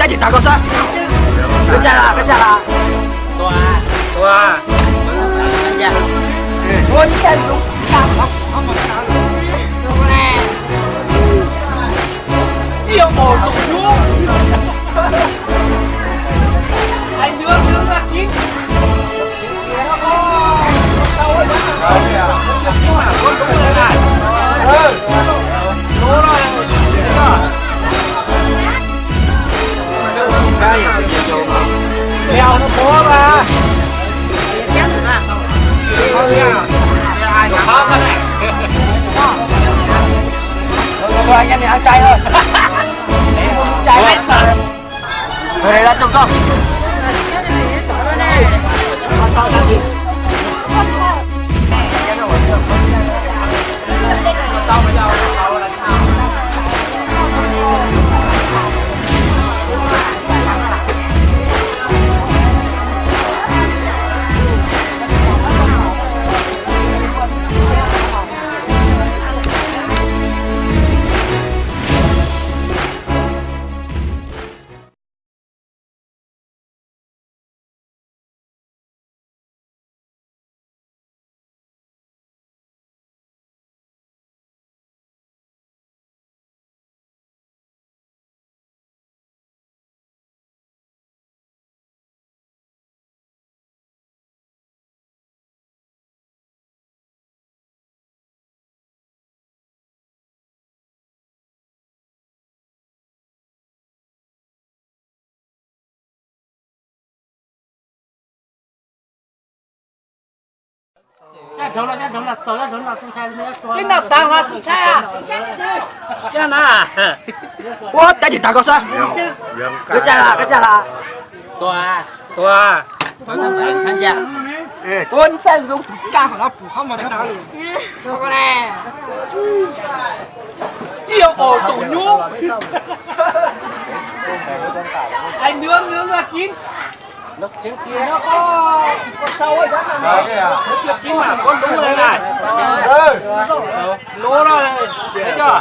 Tab sis tas koj xwb. Peb caj las, peb caj las. Tua, tua. Tua ntxhais zoo. Ib mus tus hnub. Ai nws nws ra kiv. Anh em mình ăn chay thôi. Chay hết rồi. Rồi đây là chồng con. Ua tab sis tas koj xwb. Peb caj las, peb caj las. Tua, tua. Tua ntxhais zoo tus kaj hov no pum qhov muag tag. Ib mus tus hnub. Ai nws nws ra kiv. Kiv mas koj lub na. Lub na, cov.